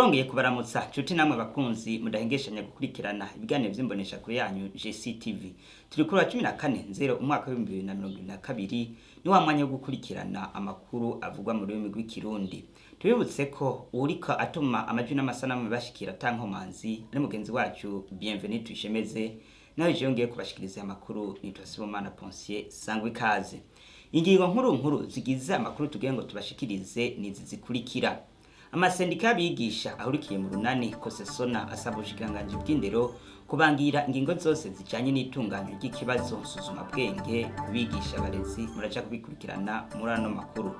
Turongeye kubaramutsa nshuti namwe bakunzi mudahengeshanya gukurikirana ibiganiro vy'imbonesha kure yanyu GCTV. Turi kuri wa 14 nzero umwaka w'2022, ni wa mwanya wo gukurikirana amakuru avugwa mu rurimi rw'Ikirundi. Tubibutse ko uwuriko atuma amajwi n'amasanamu bashikira ata nkomanzi ari mugenzi wacu Bienvenue Tuyishemeze, nawe jewe ngiye kubashikiriza amakuru nitwa Sibomana Ponsier. Sangwa ikaze. Ingingo nkuru nkuru zigize amakuru tugiye ngo tubashikirize nizi zikurikira: amasendika y'abigisha ahurikiye mu runani Kosesona asaba ubushikiranganji bw'indero kubangira ingingo zose zijanye n'itunganywa ry'ikibazo nsuzumabwenge kubigisha abarezi. Muraja kubikurikirana muri ano makuru.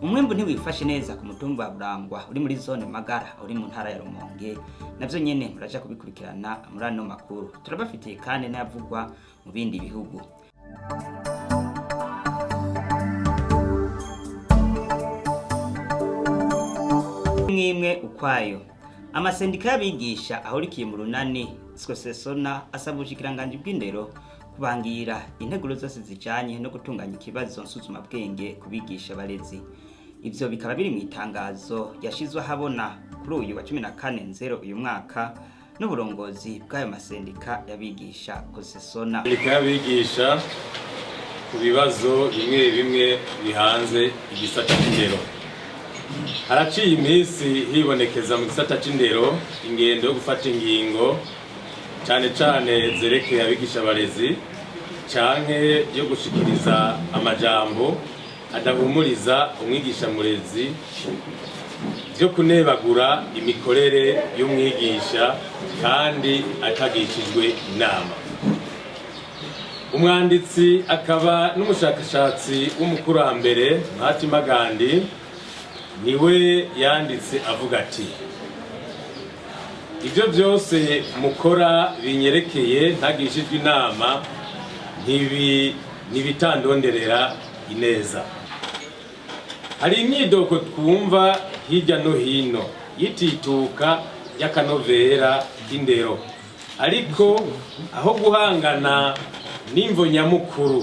Umwimbu ntiwifashe neza ku mutumba wa Burangwa uri muri zone Magara uri mu ntara ya Rumonge, navyo nyene muraja kubikurikirana muri ano makuru. Turabafitiye kandi n'ayavugwa mu bindi bihugu. Mwimwe ukwayo. Amasendika y'abigisha ahurikiye mu runani Skosesona asaba ubushikiranganji bw'indero kubangira integuro zose zijanye no gutunganya ikibazo nsuzumabwenge kubigisha abarezi. Ivyo bikaba biri mu itangazo ryashizwe ahabona kuri uyu wa 14 nzero uyu mwaka n'uburongozi bw'ayo masendika y'abigisha Kosesona. Sendika y'abigisha ku bibazo bimwe bimwe bihanze igisata c'indero. Haraciye iminsi hibonekeza mu gisata c'indero ingendo yo gufata ingingo cane cane zerekeye abigisha barezi, canke yo gushikiriza amajambo adahumuriza umwigisha murezi, vyo kunebagura imikorere y'umwigisha kandi atagishijwe inama. Umwanditsi akaba n'umushakashatsi w'umukurambere Mahatma Gandhi niwe yanditse avuga ati: "Ibyo byose mukora binyerekeye ntagishijwe inama ntibi ntibitandonderera ineza." Hari imyidoko twumva hirya no hino y'itituka ry'akanovera k'indero, ariko aho guhangana n'imvo nyamukuru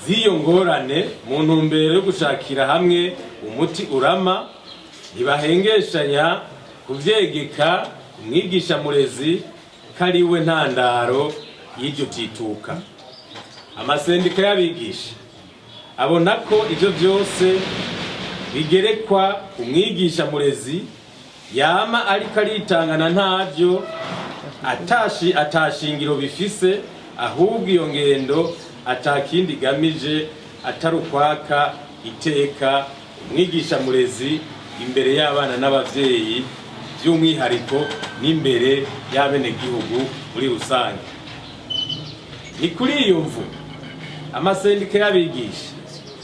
z'iyo ngorane mu ntumbero yo gushakira hamwe umuti urama, ntibahengeshanya kuvyegeka umwigisha murezi ko ari we ntandaro y'iryo tituka. Amasendika y'abigisha abona ko ivyo vyose bigerekwa umwigisha murezi yama ariko aritangana ntavyo atashi atashingiro bifise, ahubwo iyo ngendo atakindi igamije atari ukwaka iteka umwigisha murezi imbere y'abana n'abavyeyi by'umwihariko n'imbere y'abenegihugu muri rusange. Ni kuri iyo mvu amasendika y'abigisha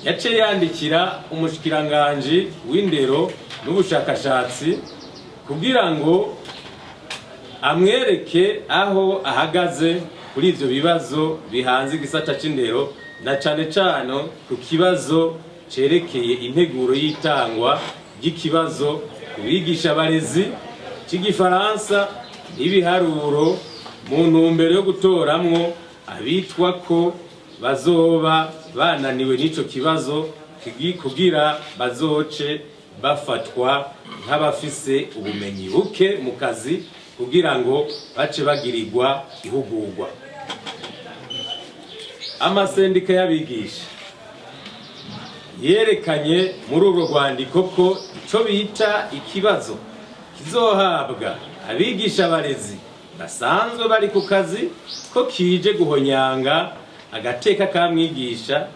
yaciye yandikira umushikiranganji w'indero n'ubushakashatsi kugira ngo amwereke aho ahagaze kuri ivyo bibazo bihanze igisata c'indero, na cane cane ku kibazo cerekeye integuro y'itangwa ry'ikibazo ku bigisha barezi c'igifaransa n'ibiharuro mu ntumbero yo gutoramwo abitwa ko bazoba bananiwe n'ico kibazo kugira bazoce bafatwa nk'abafise ubumenyi buke mu kazi kugira ngo bace bagirirwa ihugurwa. Amasendika y'abigisha yerekanye muri urwo rwandiko ko ico bita ikibazo kizohabwa abigisha barezi basanzwe bari ku kazi ko kije guhonyanga agateka ka mwigisha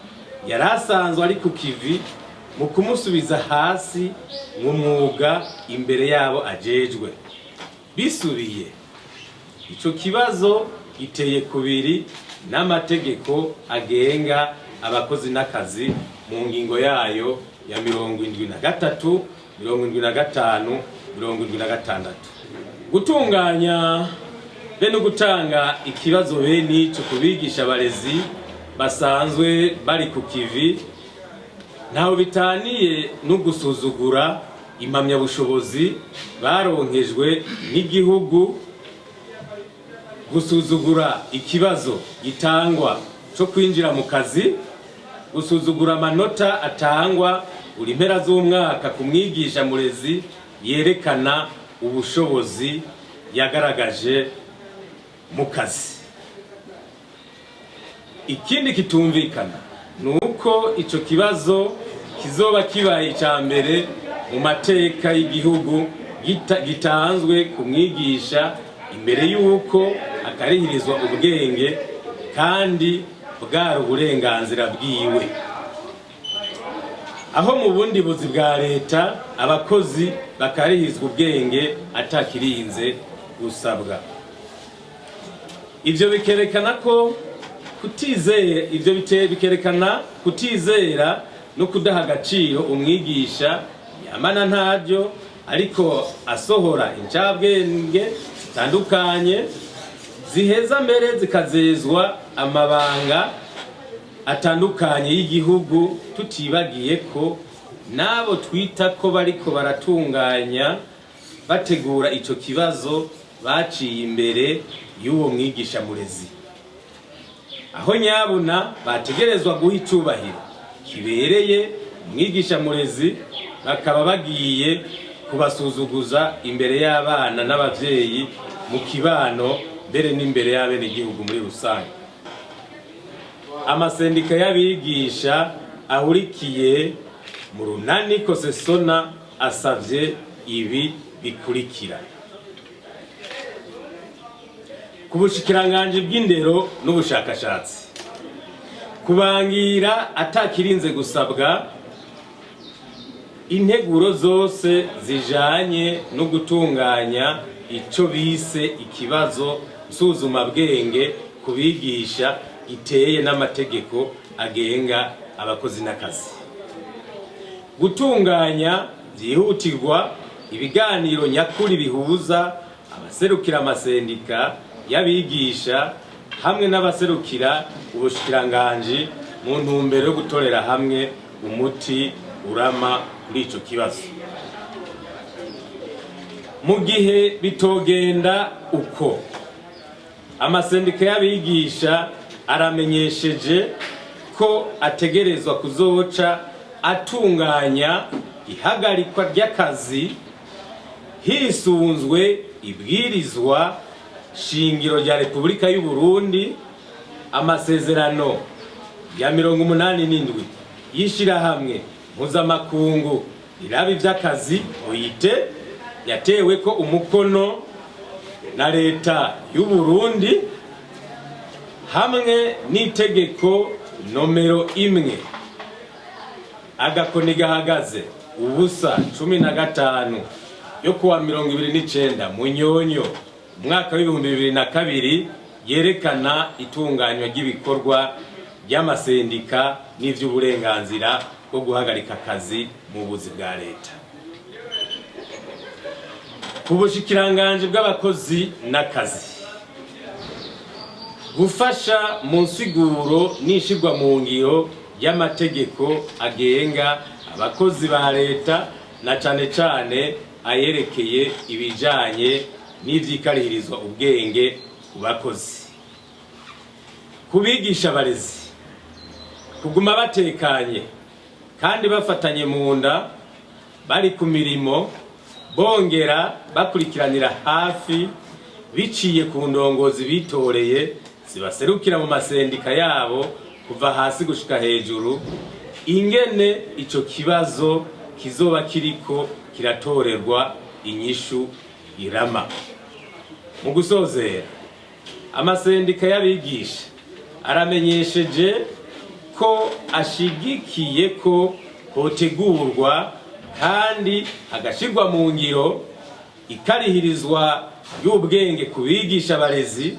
yari asanzwe ari ku kivi mu kumusubiza hasi mu mwuga imbere yabo ajejwe. Bisubiye, ico kibazo giteye kubiri n'amategeko agenga abakozi n'akazi mu ngingo yayo ya 73, 75, 76. Gutunganya be no gutanga ikibazo bene ico ku bigisha barezi basanzwe bari ku kivi ntaho bitaniye no gusuzugura impamyabushobozi baronkejwe n'igihugu, gusuzugura ikibazo gitangwa cyo kwinjira mu kazi, gusuzugura amanota atangwa buri mpera z'umwaka ku mwigisha murezi. yerekana ubushobozi yagaragaje mu kazi. Ikindi kitumvikana ni uko ico kibazo kizoba kibaye icya mbere mu mateka y'igihugu gitanzwe ku mwigisha imbere y'uko akarihirizwa ubwenge kandi bwari uburenganzira bwiwe, aho mu bundi buzi bwa leta abakozi bakarihizwa ubwenge atakirinze gusabwa. Ivyo bikerekana ko kutizera, ivyo bikerekana kutizera no kudaha agaciro umwigisha yamana ntaryo ariko asohora incabwenge zitandukanye ziheza mbere zikazezwa amabanga atandukanye y'igihugu, tutibagiye ko n'abo twita ko bariko baratunganya bategura ico kibazo baciye imbere y'uwo mwigisha murezi, aho nyabuna bategerezwa guha icubahiro kibereye umwigisha murezi, bakaba bagiye kubasuzuguza imbere y'abana n'abavyeyi mu kibano, mbere n'imbere y'abenegihugu muri rusange. Amasendika y'abigisha ahurikiye mu runani Kosesona asavye ibi bikurikira: ku bushikiranganji bw'indero n'ubushakashatsi, kubangira atakirinze gusabwa integuro zose zijanye no gutunganya ico bise ikibazo nsuzumabwenge ku bigisha giteye n'amategeko agenga abakozi n'akazi, gutunganya byihutirwa ibiganiro nyakuri bihuza abaserukira amasendika y'abigisha hamwe n'abaserukira ubushikiranganji mu ntumbero yo gutorera hamwe umuti urama kuri ico kibazo. Mu gihe bitogenda uko, amasendika y'abigisha aramenyesheje ko ategerezwa kuzoca atunganya ihagarikwa ry'akazi hisunzwe ibwirizwa shingiro rya Repubulika y'u Burundi, amasezerano ya 87 y'ishirahamwe mpuzamakungu riraba ivy'akazi OIT yateweko umukono na leta y'u Burundi, hamwe n'itegeko nomero 1-015 yo kuwa 29 Munyonyo umwaka w'2002 yerekana itunganywa ry'ibikorwa ry'amasendika n'ivy'uburenganzira bwo guhagarika akazi mu buzi bwa leta. Ku bushikiranganji bw'abakozi n'akazi, gufasha mu nsiguro n'ishirwa mu ngiro y'amategeko agenga abakozi ba leta, na cane cane ayerekeye ibijanye n'ivyikarihirizwa ubwenge ku bakozi. Kubigisha abarezi kuguma batekanye kandi bafatanye mu nda bari ku mirimo, bongera bakurikiranira hafi biciye ku ndongozi bitoreye zibaserukira mu masendika yabo kuva hasi gushika hejuru, ingene ico kibazo kizoba kiriko kiratorerwa inyishu irama. Mu gusozera, amasendika y'abigisha aramenyesheje ko ashigikiye ko hotegurwa kandi hagashirwa mu ngiro ikarihirizwa y'ubwenge ku bigisha abarezi,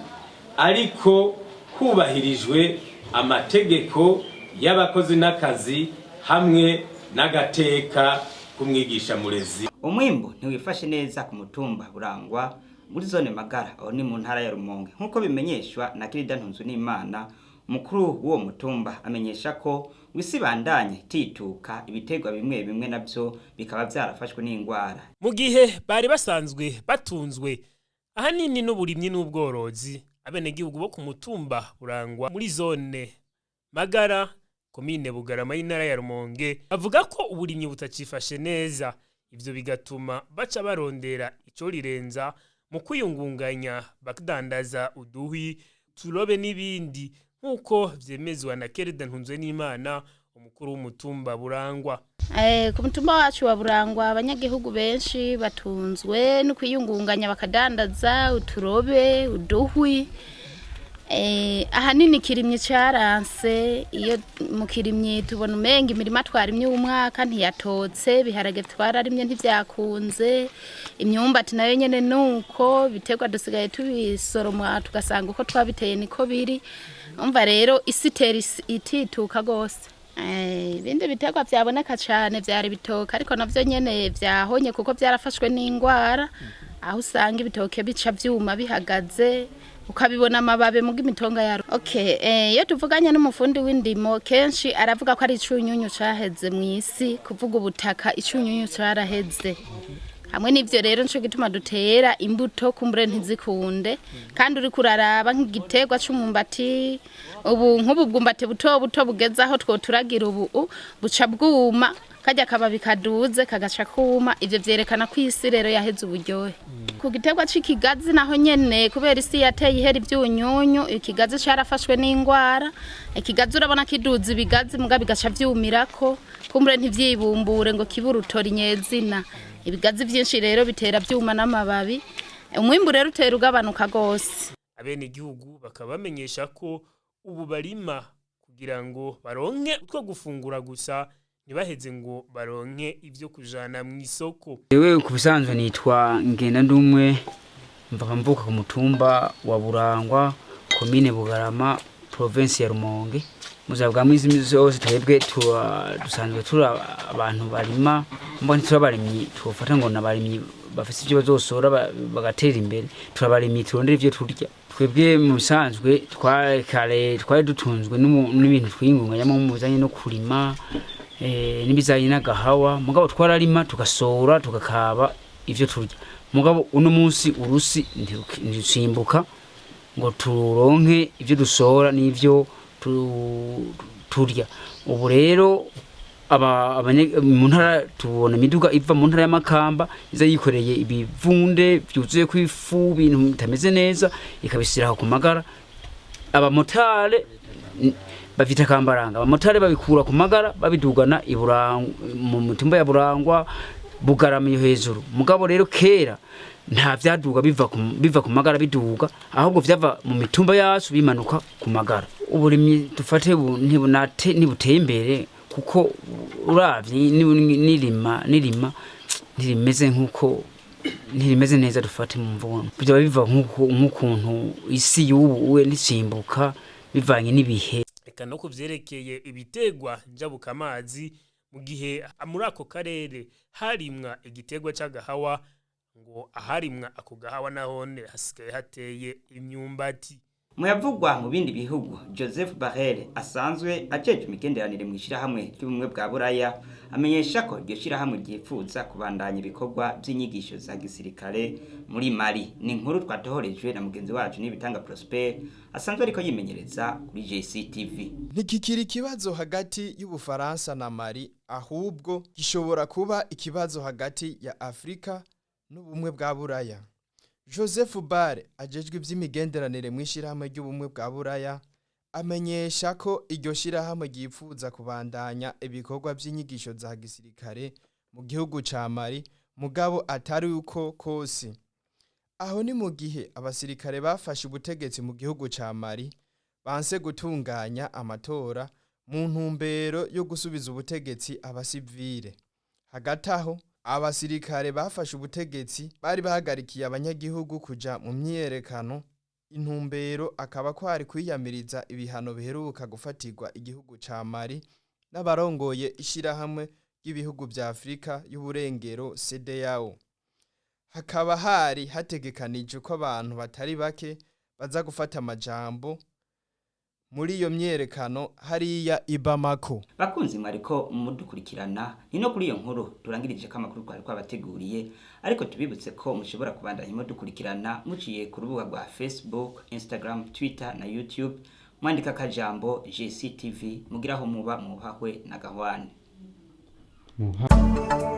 ariko hubahirijwe amategeko y'abakozi n'akazi hamwe n'agateka k'umwigisha murezi. Umwimbu ntiwifashe neza ku mutumba Burangwa muri zone Magara, aho ni mu ntara ya Rumonge, nk'uko bimenyeshwa na Kirida Ntunzu n'Imana, umukuru w'uwo mutumba. Amenyesha ko wisi bandanye tituka, ibiterwa bimwe bimwe navyo bikaba vyarafashwe n'ingwara. Mu gihe bari basanzwe batunzwe ahanini n'uburimyi n'ubworozi, abenegihugu bo ku mutumba Burangwa muri zone Magara, komine Bugarama y'intara ya Rumonge, bavuga ko uburimyi butacifashe neza. Ivyo bigatuma baca barondera ico rirenza mu kwiyungunganya, badandaza uduhwi, turobe n'ibindi, nk'uko vyemezwa na Kerida Ntunzwenimana, umukuru w'umutumba Burangwa. Ku mutumba wacu wa Burangwa, abanyagihugu benshi batunzwe no kwiyungunganya, bakadandaza uturobe, uduhwi. Ahanini ikirimyi caranse. Iyo mu kirimyi tubona umenga imirima twarimye uwu mwaka ntiyatotse, ibiharage twararimye ntivyakunze, imyumbati nayo nyene nuko, ibiterwa dusigaye tubisoroma tugasanga uko twabiteye niko biri. Umva rero isi itera itituka gose. Ibindi biterwa vyaboneka cane vyari ibitoke, ariko navyo nyene vyahonye kuko vyarafashwe n'ingwara, aho usanga ibitoke bica vyuma bihagaze, ukabibona amababi muga imitonga yaro. Okay, iyo tuvuganye n'umufundi w'indimo kenshi aravuga ko ari icunyunyu caheze mw'isi, kuvuga ubutaka icunyunyu caraheze. Hamwe n'ivyo rero nico gituma dutera imbuto kumbure ntizikunde. Kandi uriko uraraba nk'igiterwa c'umwumbati, ubu nk'ubu bwumbati buto buto bugeze aho twoturagira, ubu buca bwuma, karya kababi kaduze kagaca kuma. Ivyo vyerekana ko isi rero yaheze uburyohe. Ku giterwa c'ikigazi naho nyene, kubera isi yateye ihera ivyunyunyu, ikigazi carafashwe n'ingwara. Ikigazi urabona kiduza ibigazi muga bigaca vyumirako, kumbure ntivyibumbure ngo kibe urutori nyezina. Ibigazi vyinshi rero bitera vyuma n'amababi, umwimbu rero utera ugabanuka gose. Abenegihugu bakaba bamenyesha ko ubu barima kugira ngo baronke utwo gufungura gusa, ntibaheze ngo baronke ivyo kujana mw'isoko. Ewe ku bisanzwe nitwa Ngenda Ndumwe, mva mvuka ku mutumba wa Burangwa, komine Bugarama, province ya Rumonge. Muzaba bwa mwizi zose twebwe dusanzwe turi abantu barima, mbona ntiturabarimyi twofata ngo nabarimyi bafise ivyo bazosora bagatera imbere. Turabarimyi turondera ivyo turya. Twebwe mu bisanzwe kare twari dutunzwe n'ibintu twiyungunganyamo mu bijanye no kurima n'ibijanye n'agahawa, mugabo twararima tugasora tugakaba ivyo turya. Mugabo uno munsi urusi ntirutsimbuka ngo turonke ivyo dusora n'ivyo turya. Ubu rero mu ntara tubona imiduga iva mu ntara y'Amakamba iza yikoreye ibivunde vyuzuye kw'ifu, ibintu bitameze neza, ikabishyira aho ku magara. Abamotare bavyita kambaranga, abamotare babikura ku magara babidugana iburangwa mu mutumba ya Burangwa, Bugarama iyo hejuru. Mugabo rero kera nta vyaduga biva ku magara biduga, ahubwo vyava mu mitumba yacu bimanuka ku magara. Uburimyi dufate ntibunate ntibuteye imbere, kuko uravye nirima ntirimeze nkuko ntirimeze neza dufate mu mvugo. Byaba biva nk'ukuntu isi y'ubu we ntisimbuka bivanye n'ibihe. Eka no kuvyerekeye ibitegwa njabukamazi, mu gihe muri ako karere harimwa igiterwa c'agahawa, ngo aharimwa ako gahawa nahone hasigaye hateye imyumbati. Muyavugwa mu bindi bihugu, Joseph Barrel asanzwe ajejwe imigenderanire mu ishirahamwe ry'Ubumwe bwa Buraya amenyesha ko iryo shirahamwe ryifuza kubandanya ibikorwa vy'inyigisho za gisirikare muri Mali. Ni inkuru twatohorejwe na mugenzi wacu Nibitanga Prosper asanzwe ariko yimenyereza kuri JCTV. Ntikikiri ikibazo hagati y'Ubufaransa na Mali, ahubwo gishobora kuba ikibazo hagati ya Afrika n'Ubumwe bwa Buraya. Joseph Bare ajejwe ivy'imigenderanire mw'ishirahamwe ry'Ubumwe bwa Buraya amenyesha ko iryo shirahamwe ryifuza kubandanya ibikorwa vy'inyigisho za gisirikare mu gihugu ca Mali, mugabo atari uko kose. Aho ni mu gihe abasirikare bafashe ubutegetsi mu gihugu ca Mali banse gutunganya amatora mu ntumbero yo gusubiza ubutegetsi abasivile. Hagati aho abasirikare bafashe ubutegetsi bari bahagarikiye abanyagihugu kuja mu myiyerekano, intumbero akaba kwari kwiyamiriza ibihano biheruka gufatirwa igihugu ca Mali n'abarongoye ishirahamwe ry'ibihugu vya Afrika y'Uburengero, CEDEAO. Hakaba hari hategekanijwe ko abantu batari bake baza gufata amajambo muri iyo myiyerekano hariya i Bamako. Bakunzi mwariko mudukurikirana, ni no kuri iyo nkuru turangirije ko amakuru twari twabateguriye, ariko tubibutse ko mushobora kubandanya mudukurikirana muciye ku rubuga rwa Facebook, Instagram, Twitter na YouTube, mwandika akajambo GCTV. Mugiraho muba, muhahwe na gahwane. Muha.